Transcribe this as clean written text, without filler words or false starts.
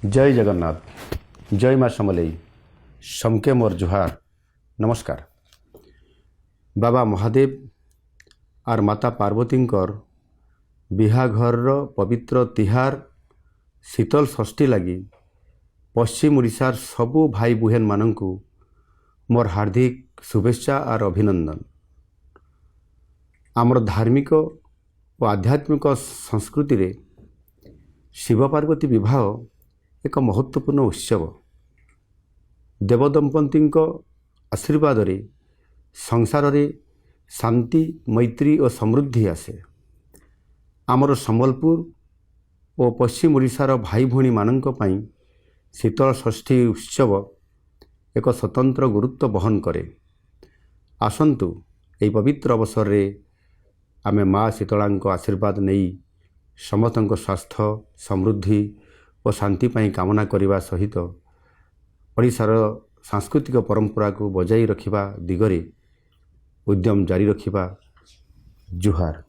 ଜୟ ଜଗନ୍ନାଥ, ଜୟ ମା ସମଲେଇ। ସମକେ ମୋର ଜୁହାର, ନମସ୍କାର। ବାବା ମହାଦେବ ଆର୍ ମାତା ପାର୍ବତୀଙ୍କର ବିହାଘରର ପବିତ୍ର ତିହାର ଶୀତଳ ଷଷ୍ଠୀ ଲାଗି ପଶ୍ଚିମ ଓଡ଼ିଶାର ସବୁ ଭାଇ ବୁହେନମାନଙ୍କୁ ମୋର ହାର୍ଦ୍ଦିକ ଶୁଭେଚ୍ଛା ଆର୍ ଅଭିନନ୍ଦନ। ଆମର ଧାର୍ମିକ ଓ ଆଧ୍ୟାତ୍ମିକ ସଂସ୍କୃତିରେ ଶିବ ପାର୍ବତୀ ବିବାହ ଏକ ମହତ୍ତ୍ୱପୂର୍ଣ୍ଣ ଉତ୍ସବ। ଦେବଦମ୍ପତିଙ୍କ ଆଶୀର୍ବାଦରେ ସଂସାରରେ ଶାନ୍ତି, ମୈତ୍ରୀ ଓ ସମୃଦ୍ଧି ଆସେ। ଆମର ସମ୍ବଲପୁର ଓ ପଶ୍ଚିମ ଓଡ଼ିଶାର ଭାଇ ଭଉଣୀମାନଙ୍କ ପାଇଁ ଶୀତଳ ଷଷ୍ଠୀ ଉତ୍ସବ ଏକ ସ୍ୱତନ୍ତ୍ର ଗୁରୁତ୍ୱ ବହନ କରେ। ଆସନ୍ତୁ, ଏହି ପବିତ୍ର ଅବସରରେ ଆମେ ମା ଶୀତଳାଙ୍କ ଆଶୀର୍ବାଦ ନେଇ ସମସ୍ତଙ୍କ ସ୍ୱାସ୍ଥ୍ୟ, ସମୃଦ୍ଧି ଓ ଶାନ୍ତି ପାଇଁ କାମନା କରିବା ସହିତ ଓଡ଼ିଶାର ସାଂସ୍କୃତିକ ପରମ୍ପରାକୁ ବଜାଇ ରଖିବା ଦିଗରେ ଉଦ୍ୟମ ଜାରି ରଖିବା। ଜୁହାର।